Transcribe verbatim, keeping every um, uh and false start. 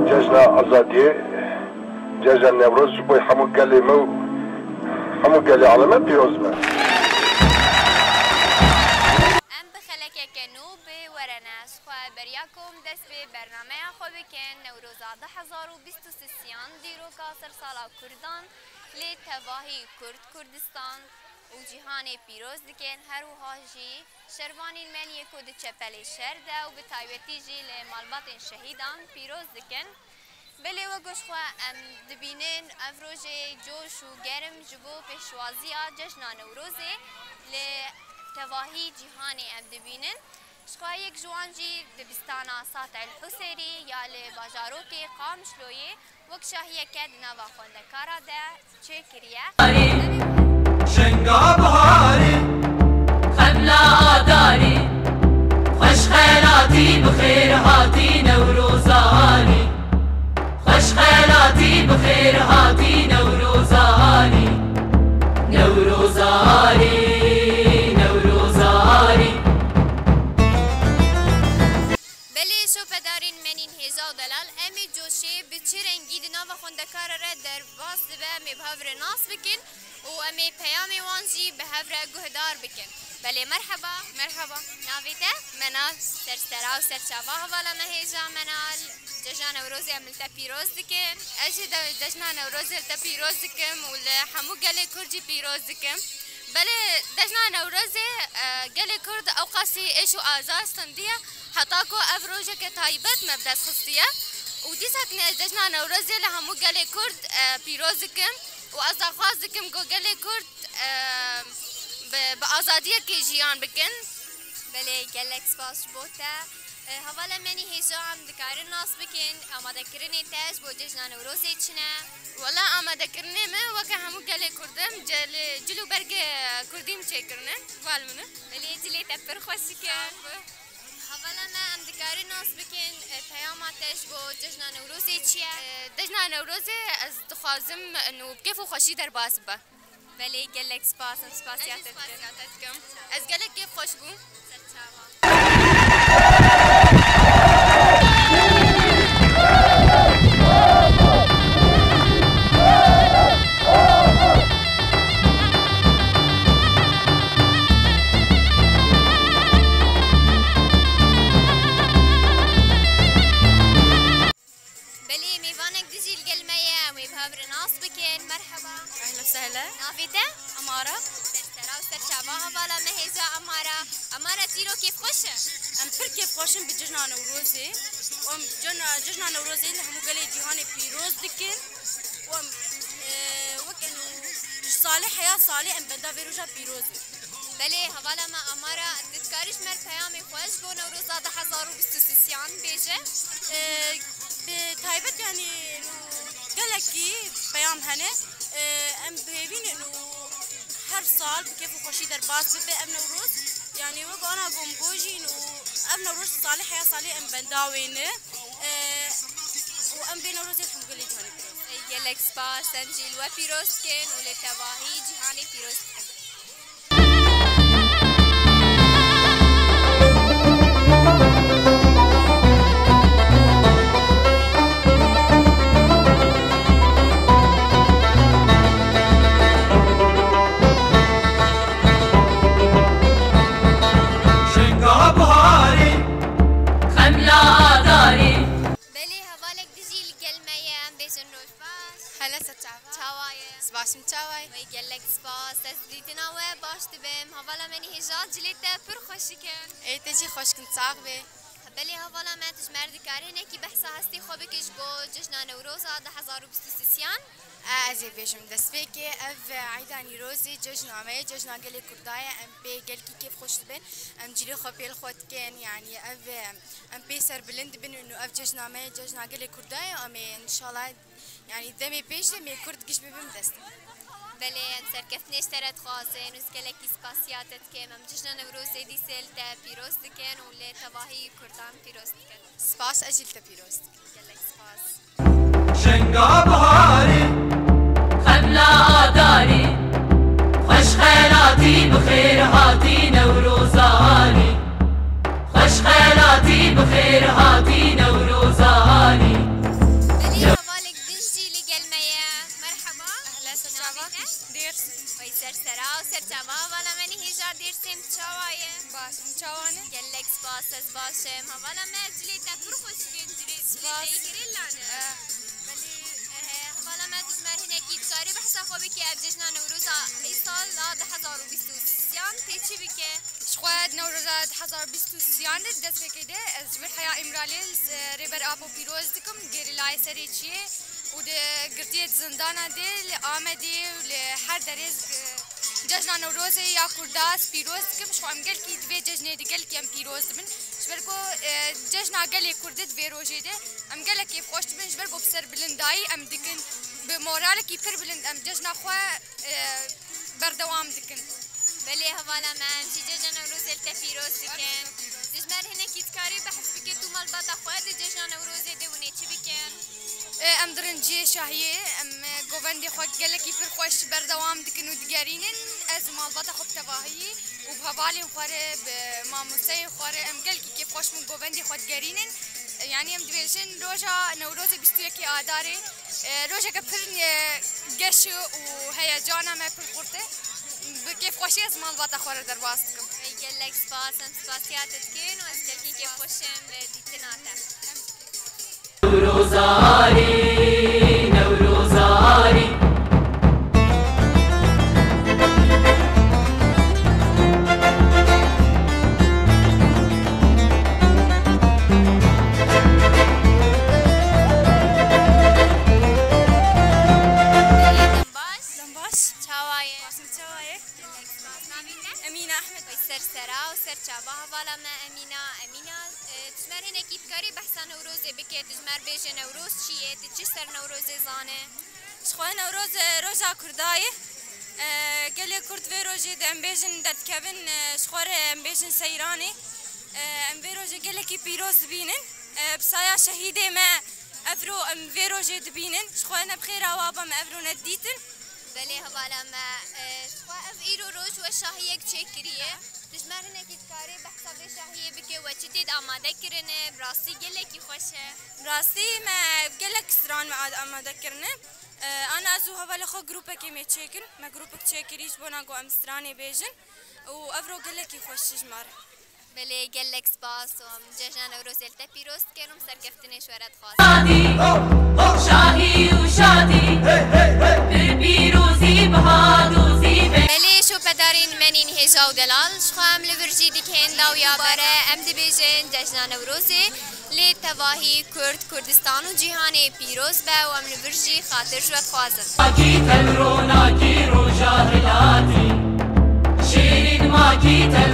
Cejna Azadiyê, Cejna Newroz ji bo hemû gelê me û hemû gelê aleme pîroz be. Em bi xelekeke nû bi we re ne. Ji xwe beriya ku em dest bi bernameya xwe bikin, Newroza du hezar û bîst û sisiyan, dîroka sersala Kurdan, li tevahî Kurd, Kurdistan û cîhanê pîroz dikin. Her wiha jî şervanên me yên ku di çepelê şer de û bi taybetî jî li malbatên şehîdan pîroz dikin. Belê, wek ku ji xwe em dibînin, ev rojê coş û germ ji bo pêşwaziya cejna Newrozê li tevahî cîhanê em dibînin. Ji xwe yek ji wan jî dibistana Sat El Husêrî ya li bajarokê Qamişloyê wek şahiyeke di nava xwendekara de çêkiriye. Şenga biharî, xemla adarî, xweş xelatî, bi xêr hatî Newroza alî. Xweş xelatî, bi xêr hatî Newroza alî. Newroza alî, Newroza alî. Belê şopedarên menîn hêja û delal, em ê coşê bi çi rengî di nava xwendekara re derbas dibe, em ê bi hev re nas bikin û em ê peyamê wan jî bi hev re guhdar bikin. Belê, merheba. Merheba. Navê te? Menal. Serstera û serçava hevala me hêja Menal. Cejna Newrozê em li te pîroz dikin. Ez jî de-, Cejna Newrozê li te pîroz dikim û li hemû gelê Kurd jî pîroz dikim. Belê, Cejna Newrozê, e, gelê Kurd ewqasî êş û azar standiye, heta ku ev rojeke taybet me bi dest xistiye. Û dîsa ku ne, Cejna Newrozê li hemû gelê Kurd, e, pîroz dikim û ez daxwaz dikim ku gelê Kurd, e, bi, bi azadiyekê jiyan bikin. Belê, gelek spas ji bo te. E, hevala menî hêja, em dikarin nas bikin, amadekirinê te ji bo Cejna Newrozê çi ne? Wela, amadekirinê min weke hemû gelê Kurd in, cil, cil û bergê Kurdî min çêkirine, val min e. Belê, cilê te pir xweşik e. Sağ ol. Hevala me, em dikarin nas bikin, e, peyama te ji bo Cejna Newrozê çi ye? E, Cejna Newrozê ez dixwazim, e, û bi kêf û xweşî derbas bibe. Belê, gelek spas, em spasiya te dikin. Ez jî spasiya te dikim. Ez gelek kêfxweş bûm. Ser çavan. Belê, mêvanek dijî li gel me ye, em ê bi hev re nas bikin. Merheba. Ehlen sehlen. Navê te? Amara. Serstera û serçava hevala me hêja Amara. Amara, tîro kêfxweş e? Em pir kêfxweş in bi cejna Newrozê. Em cejna, cejna Newrozê li hemû gelê cîhanê pîroz dikin. Em, e, wek em ji salê heya salê em benda vê roja pîroz in. Belê, hevala me Amara, tu dikarî ji me re peyamê xwe ji bo Newroza du hezar û bîst û sisiyan bêje? Ee, bi taybet, yanî, gelekî peyam hene. Ee, em bi hêvî ne û her sal bi kêf û xweşî derbas bibe ev Newroz. Yanî, wek ana gom gojîn û ev Newroz salê heya salê em benda wê ne. Ee, û em bê Newrozê li hemû gelê cîhanê pîroz. Ey, gelek spas, em jî li we pîroz dikin û li tevahî cîhanê pîroz dikin. Şenga buharî, xemla adarî. Belê, hevalek dijî li gel me ye, em bêjin roj baş. Hele ser çava. Çawa ye? Spas, min çawa ye? Wey, gelek spas. Ez dîtina we baş dibim. Hevala me nî hêja, cilê te pir xweşik in. Ê, te jî xweşik in, sax bê. Belê, hevala me, tu ji me re dikarî hinekî behsa hestê xwe bikî ji bo cejna Newroza du hezar û bîst û sisiyan? E, ez ê bêjim destpêkê, ev eyda Nîrozê cejna me ye, cejna gelê Kurda ye. Em pê gelkî kêfxweş dibin. Em cilê xwe pê li xwe dikin, yanî ev, em pê serbilind dibin û ev cejna me ye, cejna gelê Kurda ye. Em ê înşallah, yanî demê pêş de em ê Kurd giş bibin dest. Belê, em serkeftinê ji te re dixwazin û ez gelekî spasiya te dikim. Em cejna Newrozê dîsê li te pîroz dikin û li tevahî Kurdan pîroz dikin. Spas, ez jî li te pîroz dikim. Gelek spas. Şenga biharî, xemla adarî, xweş xelatî, bi xêr hatî Newroza alî. Xweş xelatî, bi xêr hatî Newroza alî. Çawan e? Gelek spas, ez baş im. Hevala me cilê te pir xweşik in, cilê, cilê te yê girê lane. Eh. Belê, eh, hevala me, tu ji me re hinekî dikarî behsa xwe bikî, ev cejna Newroza îsal a du hezar û bîst û sêyan tê çi bike? Ji xwe Newroza du hezar bîst û sêyan de dest pê kê de, ez ji vir heya Îmraliyê li, eh, Rêber Apo pîroz dikim, gerîlayê serê çiyê û di girtiyê di zindana de li Amedê û li her derê, eh, cejna Newrozê ya Kurda ez pîroz dikim. Ji xwe em gelkî di vê cejnê de gelkî em pîroz dibin. Ji ber ku, eh, cejna gelê Kurd e di vê rojê de em gelek kêfxweş dibin, ji ber ku bi serbilindayî em dikin, bi moralekî pir bilind em cejna xwe, eh, berdewam dikin. Belê hevala me, em jî cejna Newrozê li te pîroz dikin. Tu ji me re hinekî dikarî behs bike, tu malbata xwe di cejna Newrozê de hûn ê çi bikin? E, em di rinciyê şahiyê, em, e, govendê xwe gelekî pir xweş berdewam dikin û digerînin. Ez û malbata xwe bi tevahî û bi hevalên xwe re, bi mamosteyên xwe re em gelekî kêfxweş bin govendê xwe digerînin. E, yanî em dibêjin roja Newrozê bîst û yekê Adarê, e, rojeke pir, e, geş û heyecana me pir xurt e. Bi kêfxweşî ez malbata xwe re derbas dikim. Ey gelek spas, em spasiya te dikin û ez gelekî kêfxweş im bi dîtina te. Newrozarî, Newrozarî. Baş. Dem baş. Çawa ye? Baş, çawa ye? Gelek spas. Navê te? Emîne Ehmed. Wê ser sera û ser çava hevala me Emîna. Emîna, e, tu ji me re hinekî dikarî behsa Newrozê bike, tu ji me re bêje Newroz çi ye, tu çi ser Newrozê zane? Ji xwe Newroz, e, roja Kurda ye. E, gelê Kurd vê rojê de em bêjin derdikevin, e, ji xwe re em bêjin seyranê. E, em vê rojê gelekî pîroz dibînin. E, bi saya şehîdê me evro em vê rojê dibînin. Ji xwe ne bi xêra wa ba me evro nedîtin. Belê hevala me, e, ji xwe ev îro roj we şahiyek çêkiriye. Tu ji me re hinekî dikarî behsa vê şahiyê bike, we çi tê de amade kirine? Bi rastî gelekî xweş e. Bi rastî me gelek stran me ad-, amade kirine. E, ana ez û hevalê xwe grûpekê me çêkin. Me grûpek çêkirî ji bona ku em stranê bêjin. Û evro gelekî xweş ji me re. Belê, gelek spas û em cejna Newrozê li te pîroz dikin û serkeftinê ji we re dixwazin. Şadî, şahî û şadî, bi pîrozî, bi hadozî be. Belê, şopedarên menîn hêja û delal, ji xwe em li vir jî dikên dawiya bere, em dibêjin cejna Newrozê li tevahî Kurd, Kurdistan û cîhanê pîroz be û em li vir jî xatir ji we dixwazin. Makî te ronakî roja hilatî, şêrîn makî te